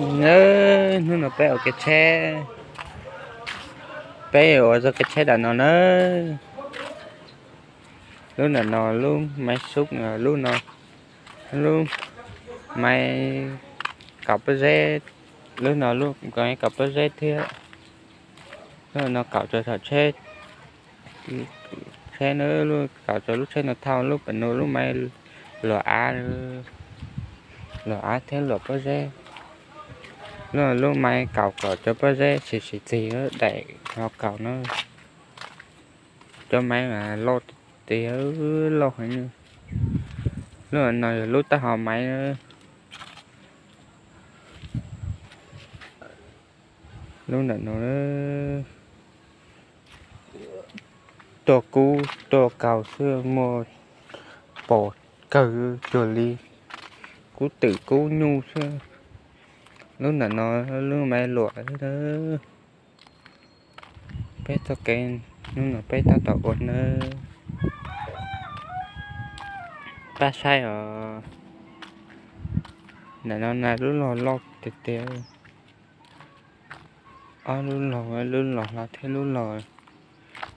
Nawb, hnub no peb ua kev tsheb, peb ua txoj kev tsheb ntawm no nawb. Lub ntawm no lub maiv xub, lub no lub maiv kaum pob zeb, lub no lub kaum pob zeb thiab. Lub no kaum rau thaum tsheb, tsheb na, kaum rau lub tsheb no thauj, lub pem no lub maiv luam av, luam av thiab luam pob zeb. Lub, lub maiv kaum kom cov pob zeb siv siv txig daim ho kaum na. Cov maiv loj tiag tiag, loj heev. Lub no yog lub taub hau maiv. Lub ntawm no tuaj kub tuaj kaus xwb, muaj pom kawg cuag li kub twm kub nyuj xwb. Lub ntawm no lub maiv luam. Peb txoj kev hnub no peb tab tom ua nawb. Pab saib os, ntawm no na lub log loj tiag tiag. Ob lub log, lub log hlob thiab lub log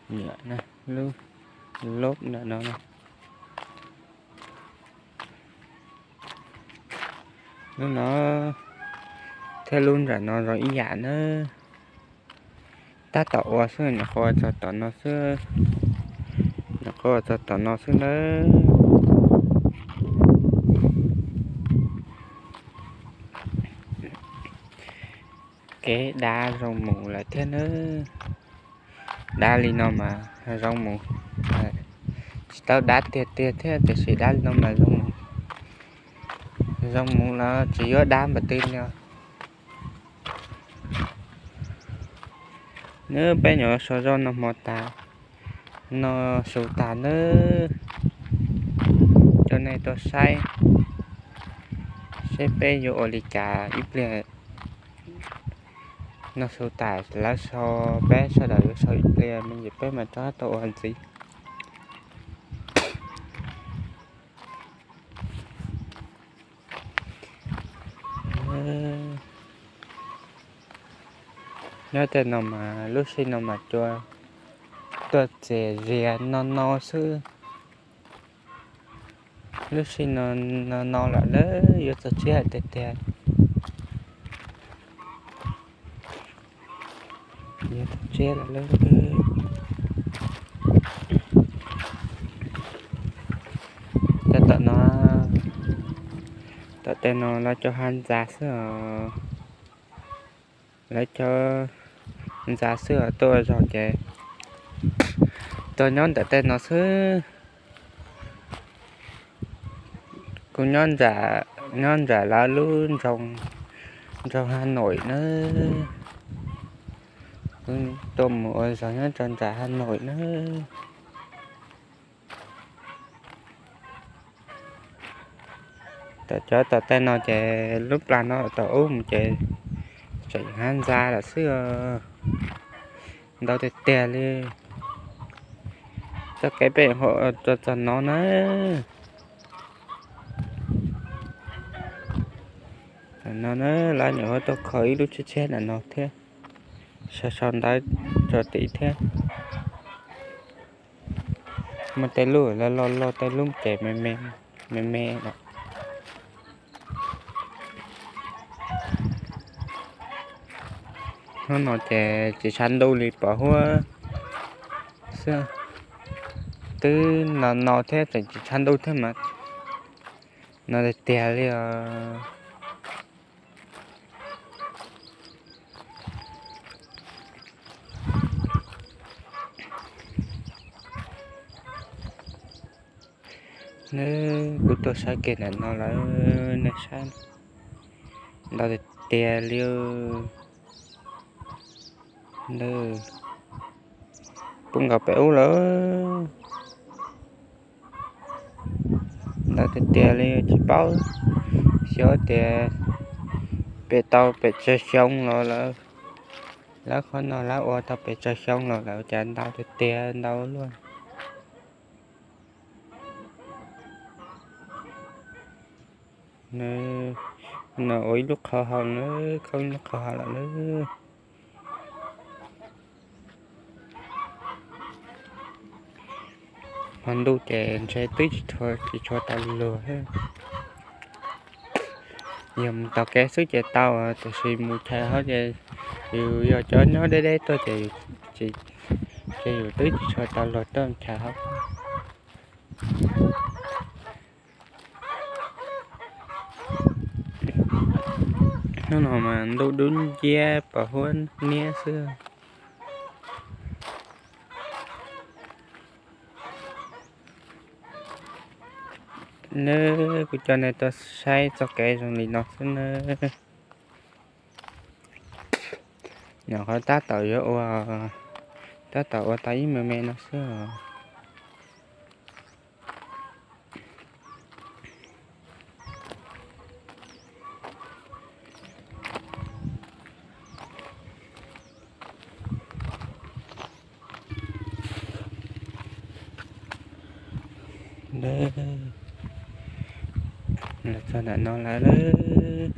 nyiam, lub loj ntawm no. Lub no thiab lub nram no zoo ib yam nawb. Tab tom ua xwb, nyuam qhuav ua txog tom no xwb, nyuam qhuav ua txog tom no xwb nawb. Kev dav zoo mus lawm thiab nawb. Dav li no mas zoo mus. Tsis tau dav tiag tiag thiab tiam sis dav li no mas zoo mus, zoo mus los tsis yuav dav npaum twg li os. Nawb, peb nyuam sau zoj noj hmo tas, noj su tas nawb. Coj nej tuaj saib seb peb yuav ua li cas ib pliag. Noj su tas lawv sau, peb sawv daws yuav sau ib pliag me ntsis peb mam rov tau ua ntxiv. Nyob tej no mas lub sij no mas cua tuaj txias zias no no xwb. Lub sij no no no lawm, lawv yuav txog tsiab tiag tiag. Yuav txog tsiab lawm. Cov tom no, tom tej no lawv cov hav ntxa xwb os. Lawv cov ntxa xwb os, tuaj ua zog ces tuaj nyob ntawm tej no xwb. Kuv nyob nram, nyob nram lawv lub nroog, nroog Hà Nội nawb. Kuv tuaj mus ua zog nyob rau nram Hà Nội nawb. Tom cov tom tej no ces lub plag no tom ub mus ces tseem hav ntxa lawm xwb os. Ntau tiag tiag li. Txoj kev peb hu txog no na. Tam no na lawv nyuam qhuav tuaj kho ib lub tsheb tsheb ntawm no thiab, sau sau ntawv rau tim thiab. Muaj tej lub loj loj, tej lub ces me me lawm. Hnub no ces tsis tshav ntuj li, pom huab xwb. Twb no no thiab tseem tsis tshav ntuj thiab mas no tiag tiag li os. Nws kuv tuaj saib kev ntawm no lawm, nej saib, ntau tiag tiag li. Nws pub nkaus pem ub lawm. Ntau tiag tiag li, tsis paub, xyov tias pem tau pes tsawg xyoo los lawm. Lawv qhov no lawv ua tau pes tsawg xyoo los lawm, cas ntau tiag tiag ntau luaj. Nws No ua ib lub qhov hau na, khoob ib lub qhov hau lawm na. Hmo ntuj ces ntshe twb tsis tshua, tsis tshua tau luag. Yog mus taug kev xwb ces tau, tiam sis mus chaws hauv ces yus yog cov nyob deb deb tuaj ces, ces yus twb tsis tshua tau luag tuaj chaws hauv. Hnub no mas ntuj dub nciab pos huab niab xwb. Nawb, kuv coj nej tuaj saib txoj kev zoo li no xwb nawb. Nyuam qhuav tab tom yuav ua, tab tom ua tau ib me me no xwb os. Los txog ntawm no lawm.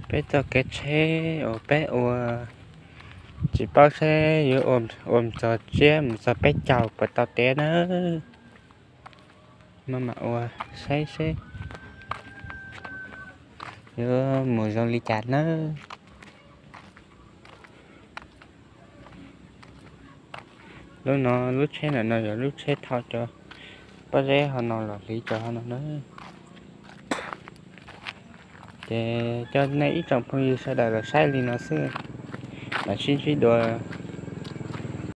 Peb txoj kev tsheb uas peb ua, tsis paub seb yuav ua mus txog tsiab mus txog peb caug puas tau tiav nawb. Maj mam ua saib seb yuav mus zoo li cas nawb. Lub no, lub tsheb ntawm no yog lub tsheb thauj cov pob zeb hauv no los hliv cov hauv no na. Ces coj nej ib tsoom phooj ywg sawv daws los saib li no xwb, mam sib ntsib dua